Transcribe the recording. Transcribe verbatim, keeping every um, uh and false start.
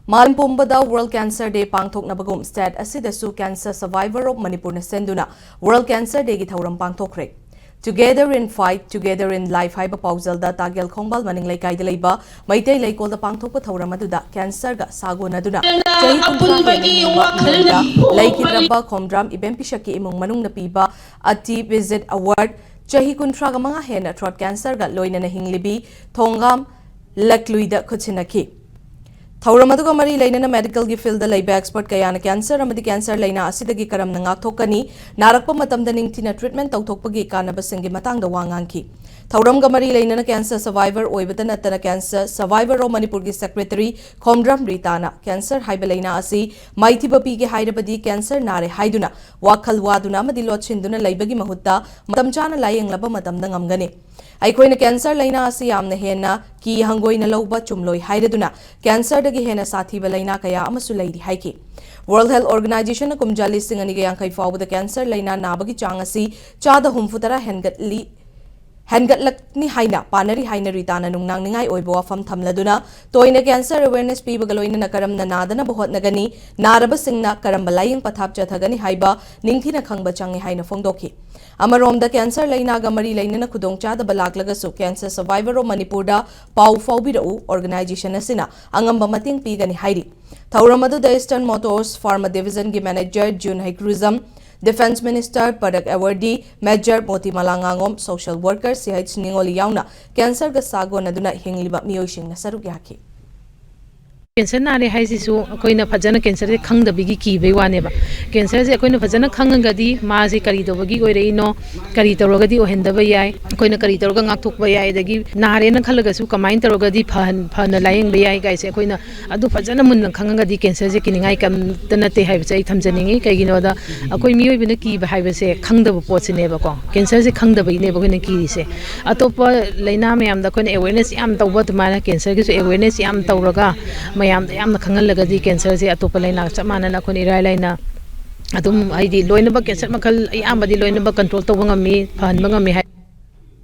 ꯃꯥꯂꯦꯝ ꯄꯨꯝꯕꯗ World Cancer Day ꯄꯥꯡꯊꯣꯛꯅꯕꯒꯨꯝ state ꯑꯁꯤꯗꯁꯨ Cancer Survivor of ꯃꯅꯤꯄꯨꯔꯅ ꯁꯦꯟꯗꯨꯅ World Cancer Dayꯒꯤ ꯊꯧꯔꯝ ꯄꯥꯡꯊꯣꯛꯈ꯭ꯔꯦ꯫ Together in Fight, Together in Life ꯍꯥꯏꯕ ꯄꯥꯎꯖꯦꯜꯗ ꯇꯥꯒꯦꯜ ꯈꯣꯡꯕꯥꯜ ꯃꯅꯤꯡ ꯂꯩꯀꯥꯏꯗ ꯂꯩꯕ ꯃꯩꯇꯩ ꯂꯩꯀꯣꯜꯗ ꯄꯥꯡꯊꯣꯛꯄ ꯊꯧꯔꯝ ꯑꯗꯨꯗ cancerꯒ ꯁꯥꯒꯣꯟꯅꯗꯨꯅ ꯆꯍꯤ ꯀꯨꯟꯊ꯭ꯔꯥ ꯍꯦꯟꯅ ꯍꯤꯡꯕ ꯃꯤꯑꯣꯏꯗ ꯂꯩꯈꯤꯗ꯭ꯔꯕ ꯈꯣꯝꯗ꯭ꯔꯥꯝ ꯏꯕꯦꯝ ꯄꯤꯁꯛꯀꯤ ꯏꯃꯨꯡ ꯃꯅꯨꯡꯅ ꯄꯤꯕ ꯑꯇꯤ visit award, ꯆꯍꯤ ꯀꯨꯟꯊ꯭ꯔꯥꯒ ꯃꯉꯥ ꯍꯦꯟꯅ throat cancerꯒ ꯂꯣꯏꯅꯅ ꯍꯤꯡꯂꯤꯕꯤ ꯊꯣꯡꯒꯥꯝ ꯂꯛꯂꯨꯏꯗ ꯈꯨꯠꯁꯤꯟꯅꯈꯤ꯫ ꯊꯧꯔꯝ ꯑꯗꯨꯒ ꯃꯔꯤ ꯂꯩꯅꯅ medicalꯒꯤ fieldꯗ ꯂꯩꯕ expert ꯀꯌꯥꯅ cancer ꯑꯃꯗꯤ cancer ꯂꯩꯅꯥ ꯑꯁꯤꯗꯒꯤ ꯀꯔꯝꯅ ꯉꯥꯛꯊꯣꯛꯀꯅꯤ, ꯅꯥꯔꯛꯄ ꯃꯇꯝꯗ ꯅꯤꯡꯊꯤꯅ treatment ꯇꯧꯊꯣꯛꯄꯒꯤ ꯀꯥꯟꯅꯕꯁꯤꯡꯒꯤ ꯃꯇꯥꯡꯗ ꯋꯥ ꯉꯥꯡꯈꯤ꯫ ꯊꯧꯔꯝꯒ ꯃꯔꯤ ꯂꯩꯅꯅ cancer survivor ꯑꯣꯏꯕꯇ ꯅꯠꯇꯅ Cancer Survivor of ꯃꯅꯤꯄꯨꯔꯒꯤ secretary ꯈꯣꯝꯗ꯭ꯔꯝ ꯔꯤꯇꯥꯅ cancer ꯍꯥꯏꯕ ꯂꯩꯅꯥ ꯑꯁꯤ ꯃꯥꯏꯊꯤꯕ ꯄꯤꯒꯦ ꯍꯥꯏꯔꯕꯗꯤ cancer ꯅꯥꯔꯦ ꯍꯥꯏꯗꯨꯅ ꯋꯥꯈꯜ ꯋꯥꯗꯨꯅ ꯑꯃꯗꯤ ꯂꯣꯠꯁꯤꯟꯗꯨꯅ ꯂꯩꯕꯒꯤ ꯃꯍꯨꯠꯇ ꯃꯇꯝ ꯆꯥꯅ ꯂꯥꯌꯦꯡꯂꯕ ꯃꯇꯝꯗ ꯉꯝꯒꯅꯤ꯫ ꯑꯩꯈꯣꯏꯅ cancer ꯂꯩꯅꯥ ꯑꯁꯤ ꯌꯥꯝꯅ ꯍꯦꯟꯅ ꯀꯤ ꯍꯪꯒꯣꯏꯅ ꯂꯧꯕ ꯆꯨꯝꯂꯣꯏ ꯍꯥꯏꯔꯗꯨꯅ cancerꯗꯒꯤ ꯍꯦꯟꯅ ꯁꯥꯊꯤꯕ ꯂꯩꯅꯥ ꯀꯌꯥ ꯑꯃꯁꯨ ꯂꯩꯔꯤ ꯍꯥꯏꯈꯤ꯫ World Health Organizationꯅ ꯀꯨꯝꯖꯥ ꯂꯤꯁꯤꯡ ꯑꯅꯤꯒ ꯌꯥꯡꯈꯩ ꯐꯥꯎꯕꯗ cancer ꯂꯩꯅꯥ ꯅꯥꯕꯒꯤ ꯆꯥꯡ ꯑꯁꯤ ꯆꯥꯗ ꯍꯨꯝꯐꯨ ꯇꯔꯥ ꯍꯦꯟꯒꯠꯂꯤ, ꯍꯦꯟꯒꯠꯂꯛꯅꯤ ꯍꯥꯏꯅ ꯄꯥꯅꯔꯤ ꯍꯥꯏꯅ ꯔꯤꯇꯥꯅ ꯅꯨꯡꯅꯥꯡꯅꯤꯡꯉꯥꯏ ꯑꯣꯏꯕ ꯋꯥꯐꯝ ꯊꯝꯂꯗꯨꯅ ꯇꯣꯏꯅ cancer awareness ꯄꯤꯕꯒ ꯂꯣꯏꯅꯅ ꯀꯔꯝꯅ ꯅꯥꯗꯅꯕ ꯍꯣꯠꯅꯒꯅꯤ, ꯅꯥꯔꯕꯁꯤꯡꯅ ꯀꯔꯝꯕ ꯂꯥꯌꯦꯡ ꯄꯊꯥꯞ ꯆꯠꯊꯒꯅꯤ ꯍꯥꯏꯕ ꯅꯤꯡꯊꯤꯅ ꯈꯪꯕ ꯆꯪꯏ ꯍꯥꯏꯅ ꯐꯣꯡꯗꯣꯛꯈꯤ꯫ ꯑꯃꯔꯣꯝꯗ cancer ꯂꯩꯅꯥꯒ ꯃꯔꯤ ꯂꯩꯅꯅ ꯈꯨꯗꯣꯡꯆꯥꯗꯕ ꯂꯥꯛꯂꯒꯁꯨ Cancer Survivor of ꯃꯅꯤꯄꯨꯔꯗ ꯄꯥꯎ ꯐꯥꯎꯕꯤꯔꯛꯎ, organization ꯑꯁꯤꯅ ꯑꯉꯝꯕ ꯃꯇꯦꯡ ꯄꯤꯒꯅꯤ ꯍꯥꯏꯔꯤ꯫ ꯊꯧꯔꯝ ꯑꯗꯨꯗ Eastern Motors Pharma Divisionꯒꯤ manager Jun Heikrujam, Defence Minister ꯄꯔꯛ ꯑꯦꯋꯥꯔꯗꯤ Major ꯃꯣꯇꯤꯃꯥꯂꯥ ꯉꯥꯉꯣꯝ, social worker C H Ningoli ꯌꯥꯎꯅ cancerꯒ ꯁꯥꯒꯣꯟꯅꯗꯨꯅ ꯍꯤꯡꯂꯤꯕ ꯃꯤꯑꯣꯏꯁꯤꯡꯅ ꯁꯔꯨꯛ ꯌꯥꯈꯤ꯫ Cancer ꯅꯥꯔꯦ ꯍꯥꯏꯁꯤꯁꯨ ꯑꯩꯈꯣꯏꯅ ꯐꯖꯅ cancerꯁꯦ ꯈꯪꯗꯕꯒꯤ ꯀꯤꯕꯩ ꯋꯥꯅꯦꯕ꯫ Cancerꯁꯦ ꯑꯩꯈꯣꯏꯅ ꯐꯖꯅ ꯈꯪꯉꯒꯗꯤ ꯃꯥꯁꯦ ꯀꯔꯤ ꯇꯧꯕꯒꯤ ꯑꯣꯏꯔꯛꯏꯅꯣ, ꯀꯔꯤ ꯇꯧꯔꯒꯗꯤ ꯑꯣꯏꯍꯟꯗꯕ ꯌꯥꯏ, ꯑꯩꯈꯣꯏꯅ ꯀꯔꯤ ꯇꯧꯔꯒ ꯉꯥꯛꯊꯣꯛꯄ ꯌꯥꯏ, ꯑꯗꯒꯤ ꯅꯥꯔꯦꯅ ꯈꯜꯂꯒꯁꯨ ꯀꯃꯥꯏꯅ ꯇꯧꯔꯒꯗꯤ ꯐꯍꯟ-, ꯐꯅ ꯂꯥꯌꯦꯡꯕ ꯌꯥꯏ ꯀꯥꯏꯁꯦ ꯑꯩꯈꯣꯏꯅ ꯑꯗꯨ ꯐꯖꯅ ꯃꯨꯟꯅ ꯈꯪꯉꯒꯗꯤ cancerꯁꯦ ꯀꯤꯅꯤꯡꯉꯥꯏ ꯀꯩꯝꯇ ꯅꯠꯇꯦ ꯍꯥꯏꯕꯁꯦ ꯑꯩ ꯊꯝꯖꯅꯤꯡꯉꯤ꯫ ꯀꯩꯒꯤꯅꯣꯗ ꯑꯩꯈꯣꯏ ꯃꯤꯑꯣꯏꯕꯅ ꯀꯤꯕ ꯍꯥꯏꯕꯁꯦ ꯈꯪꯗꯕ ꯄꯣꯠꯁꯤꯅꯦꯕꯀꯣ꯫ Cancerꯁꯦ ꯈꯪꯗꯕꯒꯤꯅꯦꯕ ꯑꯩꯈꯣꯏꯅ ꯀꯤꯔꯤꯁꯦ꯫ ꯑꯇꯣꯞꯄ ꯂꯩꯅꯥ ꯃꯌꯥꯝꯗ ꯑꯩꯈꯣꯏꯅ awareness ꯌꯥꯝ ꯇꯧꯕ ꯑꯗꯨꯃꯥꯏꯅ cancerꯒꯤꯁꯨ awareness ꯌꯥꯝ ꯇꯧꯔꯒ ꯃꯌꯥꯝꯗ ꯌꯥꯝꯅ ꯈꯪꯍꯜꯂꯒꯗꯤ cancerꯁꯦ ꯑꯇꯣꯞꯄ ꯂꯩꯅꯥꯒ ꯆꯞ ꯃꯥꯟꯅꯅ ꯑꯩꯈꯣꯏꯅ ꯏꯔꯥꯏ ꯂꯥꯏꯅ ꯑꯗꯨꯝ ꯍꯥꯏꯗꯤ ꯂꯣꯏꯅꯃꯛ cancer ꯃꯈꯜ ꯑꯌꯥꯝꯕꯗꯤ ꯂꯣꯏꯅꯃꯛ control ꯇꯧꯕ ꯉꯝꯃꯤ, ꯐꯍꯟꯕ ꯉꯝꯃꯤ ꯍꯥꯏ꯫